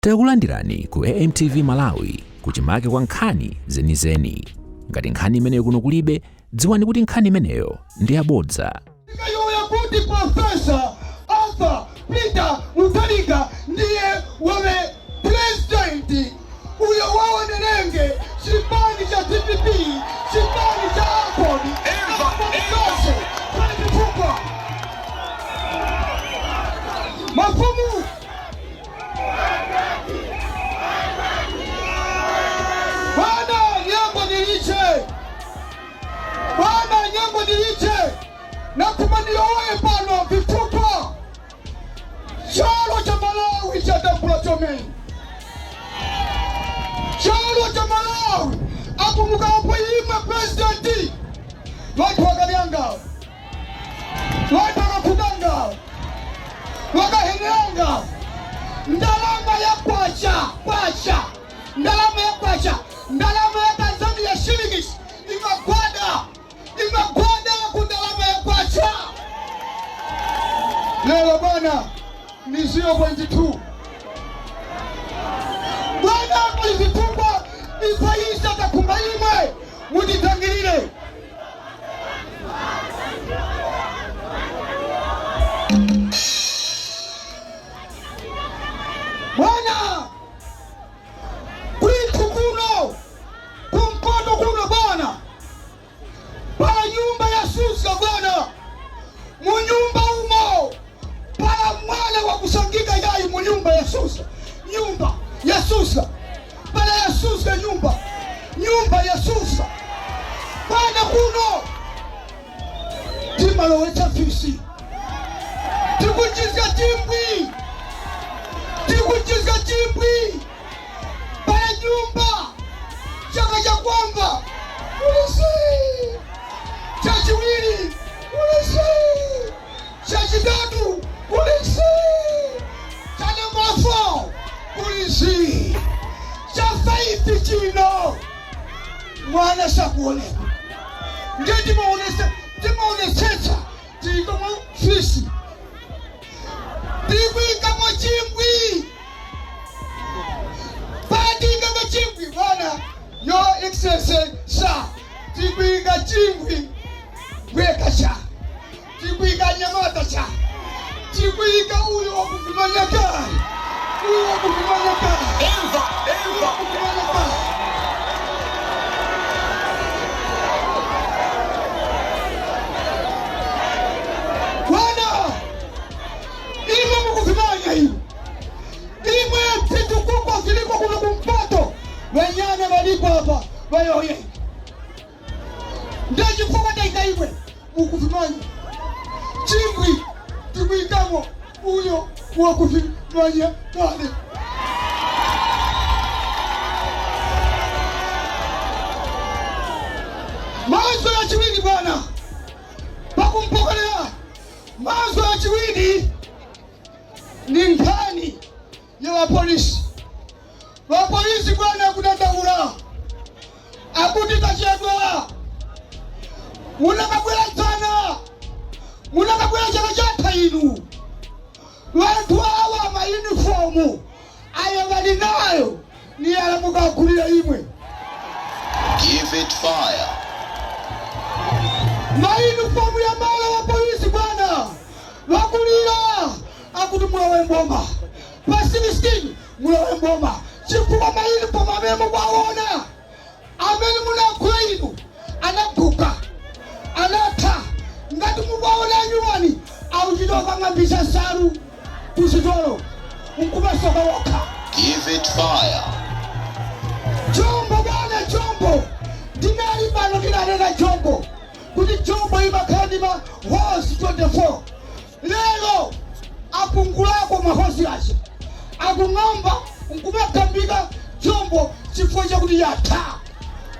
Takulandirani ku AMTV Malawi, kuchimake kwa nkhani zenizeni. Ngati nkhani imeneyo kuno kulibe, dziwani kuti nkhani imeneyo ndi yabodza. Tikayoya kuti Professor Arthur Peter Mutharika ndiye wave president uyo waonerenge chipani cha DPP, chipani cha AFORD zonse pali chifukwa mafumu. Bwana nyambo niliche, bwana nyambo niliche, nakuma niyowoye pano vifukwa chalo cha Malawi chatambula chomene. Chalo cha Malawi akumukapo imwe president, vanthu vakalyanga, vanthu vakakudanga, vakaheneranga ndalama ya kwacha kwacha, ndalama ya kwacha, ndalama ya Tanzania shillings imagwada, imagwada ku ndalama ya kwacha. Lero bwana ni 0.2. Bwana, kulizifungwa ipaisa takumba imwe mutitangirire. Bwana, kwitu kuno kumkono kuno bwana, pala nyumba ya susa bwana, munyumba umo pala mwana wa kusangika yayi munyumba ya susa, nyumba ya susa pala ya susa, nyumba, nyumba ya susa. Bwana, kuno timalowetsa fisi, tikuchizga chimbwi, tikuchizga chimbwi pala nyumba. Chaka cha kwamba ulisi, chachiwiri ulisi, chachitatu ulisi, cha namba 4 ulisi, cha 5 chino mwana sakuoneka. Ndiye timaonesetsa tiyikamo fisi, tikuyikamo chimbwi, patikamo chimbwi. Bwana, Your Excellency sir, tikuyika chimbwi gweka cha tikuyika nyamata cha tikuyika uyo wakuvimanya kale, uyo wakuvimanya kale. Imva, imva. Wakuvimanya kale. Bwana, imwe mukuvimanya iyo imwe vitukuko viliko kuno kumpoto, wenyana valiko apa vayoye ndechifukwa taita imwe mukuvimanya chimbwi, tikuyikamo uyo wakuvimanya kale. Mazo ya chiwiri bwana, pakumpokolera mazo ya chiwiri ni nkhani ya vapolisi. Vapolisi bwana kudandaula akuti tachedwa, munakabwera dzana, munakabwera chaka chatha inu. Vanthu awa mayunifomu ayo vali nayo ni ala mukagulira imwe. Give it fire. Mayunifomu ya mala wa polisi bwana vakulira akuti mulowe mboma pa 16, mulowe mboma chifukwa mayunifomu amene mukuwaona amene munagula inu anaguka, anatha. Ngati mukuwaona anyuwani auchitoka ng'ambisa nsalu kusitolo nkumasoka wokha. Give it fire. Chombo bwana, chombo ndinali pano ndinanena chombo kuti chombo imakhala ndi ma horse 24. Lero apungulako mahosi aja, akung'amba nkumakambika chombo chifukwa chakuti yatha.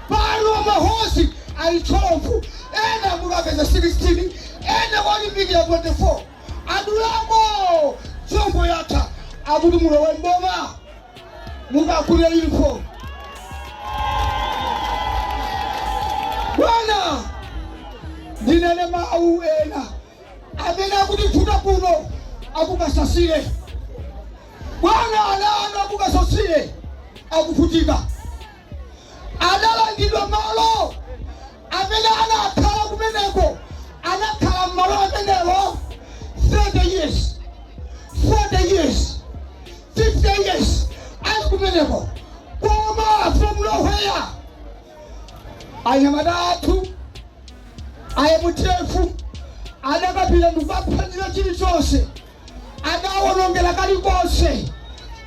Pano mahosi ali 12, ena mukapeza 16, ena walimbikira 24, adulako chombo yatha. Akuti mulowe mboma mukagulira uniform. Bwana, ndinene mawu ena amene akutivuta kuno akukasasire. Bwana, ana anu akukasasire akuvutika. Analangidwa malo amene anakhala kumeneko, anakhala mmalo amenewo 30 years, 40 years, 50 years ali kumeneko. Koma from nowhere anyamata athu a MDF adakapita ndikukaphwanyira chilichonse, adawonongera kalikonse.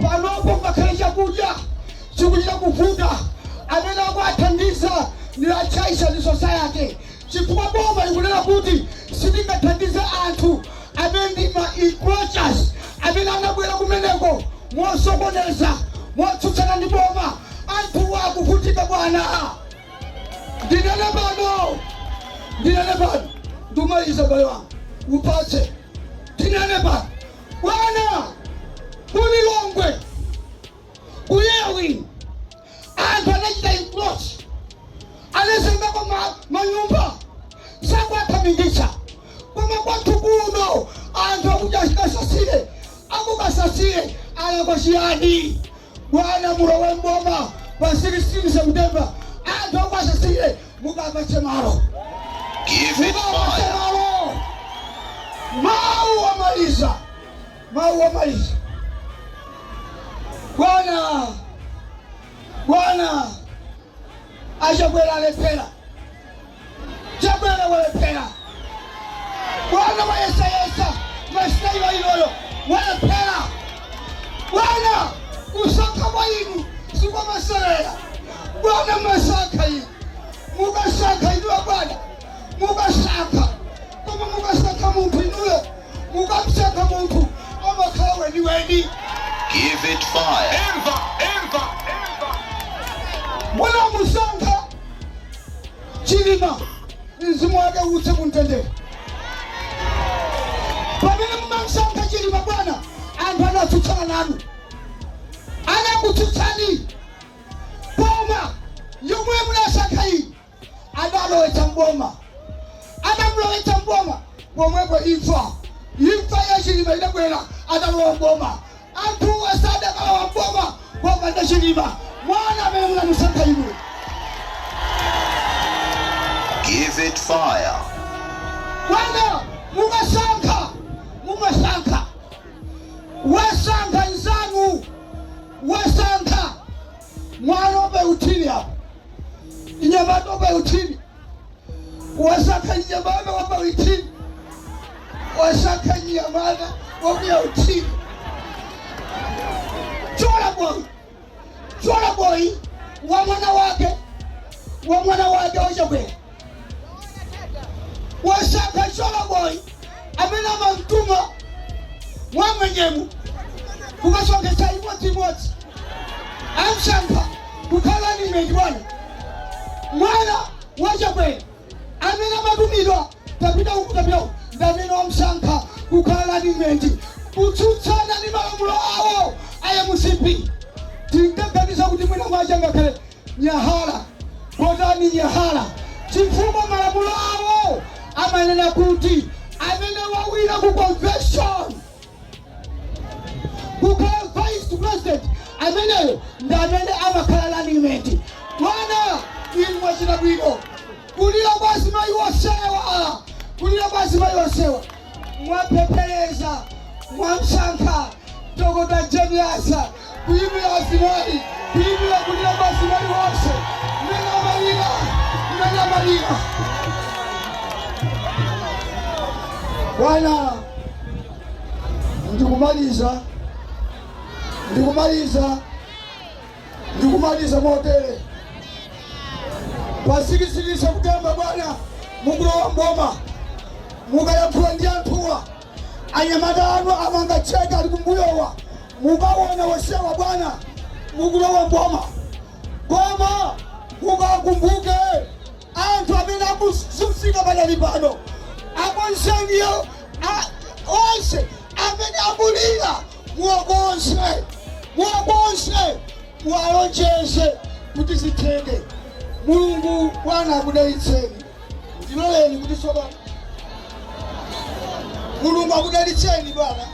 Panopo ngakhale chakudya chikuchita kuvuta. Amene akuathandiza ndi a Charity Society, chifukwa boma likunena kuti sitingathandize anthu amene ndi ma encroachers, amene anabwera kumeneko mosokoneza, motsutsana ndi boma. Anthu akuvutika, bwana. Ndinene pano, ndinene pano, ndumaliza, bale wanga upatse. Ndinene pano, bwana, kulilongwe kuyewi anthu anachita encroach, anazengako manyumba, sakuathamingitsa. Koma kwathu kuno anthu akukasasire, akukasasire alakwa chiyani? Bwana, mulowe mboma pa 16 September, anthu akukasasire mukapatse malo. Give it Mukapatse fire. malo. Mawu amaliza, mawu amaliza, bwana. Bwana, aChakwera alephera. Chakwera walephera, bwana. Wayesayesa masitayilo iloyo, walephera, bwana. Kusankha kwa inu sikwamaserera, bwana. Masankha inu, mukasankha inuyo, bwana, mukasankha. Koma mukasankha munthu inuyo, mukamsankha munthu amakhala weniweni. Give it fire. Imva, imva, imva. Munamusankha Chilima, mzimu wake utse kumtendere. Pamene mumamusankha Chilima, bwana, anthu anatsutsana nanu, anakutsutsani. Koma yomwe munasankha iyi adalowetsa mboma. Adamulowetsa mboma pomwepo imfa, imfa ya Chilima idabwera adalowa mboma. Anthu asadakalowa mboma popanda Chilima, mwana amene munamusankha inu. Give it fire. Bwana, mukasankha, mumasankha, wasankha nzanu, wasankha mwana opa uthini apo, inyamata opa uthini, wasankha nyamata opa uthini, wasankha nyamata wakuya uthini. Chola boy, chola boy wa mwana wake, wa mwana wake waChakwera. Wasankha chola boy amene amamtuma mwamwenyemu kukasonkhetsa imodzimodzi. Amsankha kukhala nimenti, bwana, mwana waChakwera amene amatumidwa, tapita uku, tapita uku, ndi amene wamsankha kukhala nimenti, kutsutsana ndi malamulo awo a MCP. Tinkaganiza kuti mwina mwache ngakhale nyahala kotani nyahala, chifukwa malamulo awo amanena kuti amene wawina ku convention kukhala vice president, ameneyo ndi amene amakhala running mate. Bwana, inu mwachita bwino. Kulira kwa azimayi osewa, kulira kwa azimayi osewa, mwapepeleza, mwamsankha Dr. Jane Ansah kuyimira azimayi, kuyimira kulira kwa azimayi wonse mmene amalira, mmene amalira. Bwana, ndikumaliza, ndikumaliza, ndikumaliza motere. Pa 16 September, bwana, mukulowa mboma, mukayankhula ndi anthuwa, anyamata anu amanga cheka ali kumbuyowa, mukaona wosewa, bwana, mukulowa mboma. Koma mukakumbuke anthu amene akuzunzika padali pano, akonzeniyo onse amene akulira, muwakonse, muwakonse, muwalonjeze kuti zitheke. Mulungu, bwana, akudalitseni. Ndiloleni kuti tsopano Mulungu akudalitseni, bwana.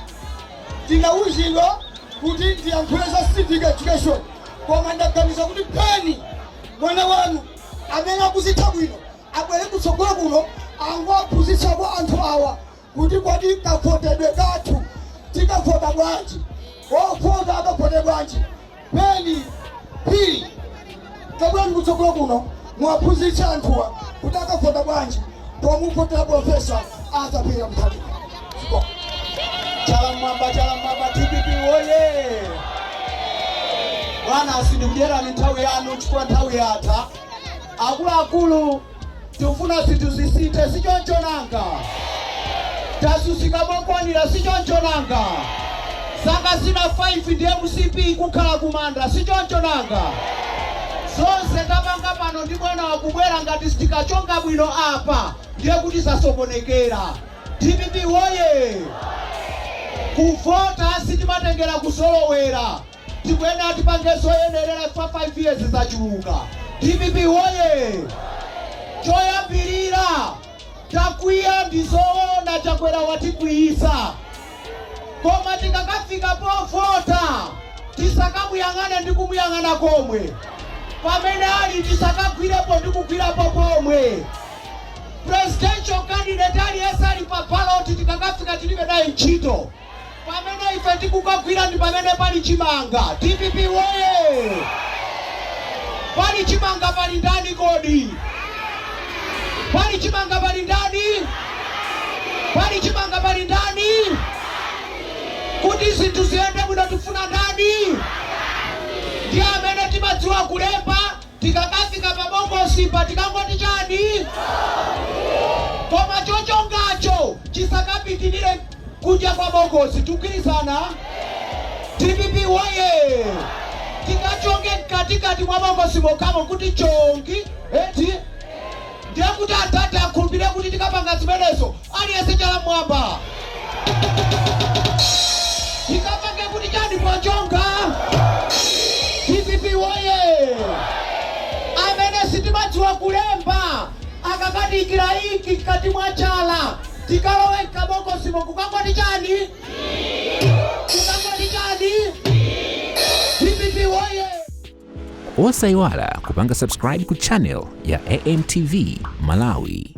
Tinawuzidwa. Kuti ndiyankhule za civic education, koma ndaganiza kuti pheni mwana wanu amene akuzitha bwino abwere kutsogolo kuno, angoaphunzitsako anthu awa kuti kwati kavotedwe kathu tikavota bwanji, ovota akavote bwanji. Pheni Phiri, tabwerani kutsogolo kuno, muwaphunzitse anthuwa kuti akavota bwanji pomuvotera Professor Arthur Peter Mutharika. Chala mwamba, chala mwamba! DPP woye! Bwana, sindikudyerani nthawi yanu chifukwa nthawi yatha. Akuluakulu, tikufuna zinthu zisinthe, sichoncho nanga? Tasusika mokwanira, sichoncho nanga? Zaka zina 5 ndi MCP kukhala kumanda, sichoncho nanga? Zonse tapanga pano ndi bwana wakubwera, ngati sitikachonga bwino apa ndiye kuti zasokonekera. DPP woye! Kuvota sitimatengera kusolowera, tikuyenera tipange zoyenerera fa 5 years zachuluka. DPP woye! Choyambirira, takwiya, ndizoona, Chakwera watikwiyisa, koma tikakafika povota tisakamuyang'ane ndi kumuyang'ana komwe pamene ali, tisakagwirepo ndi kugwirapo pomwe. Presidential candidate aliyense ali pa ballot, tikakafika tilibe naye ntchito. Pamene ife tikukagwira ndi pamene pali chimanga. DPP woye! Pali chimanga pali ndani kodi? Pali chimanga pali ndani? Pali chimanga pali ndani? Kuti zinthu ziyende bwino tifuna ndani? Ndi amene timadziwa kulemba. Tikakafika pabokosipa tikangoti chani? Koma chochongacho chisakapitirire kunja kwa bokosi. Tikugwirizana? DPP woye! Tikachonge mkatikati mwa bokosi mokhamo kuti chongi, eti? Ndiye kuti atate akhulupirire kuti tikapanga zimenezo. Aliyense chala mwamba. Tikapange kuti chani pochonga? DPP woye! Amene sitimadziwa kulemba akakatikira inki mkati mwa chala, tikalowe mkabokosimo kukangoti chani? Kukangoti chani? DPP woye! Osayiwala kupanga subscribe ku channel ya AMTV Malawi.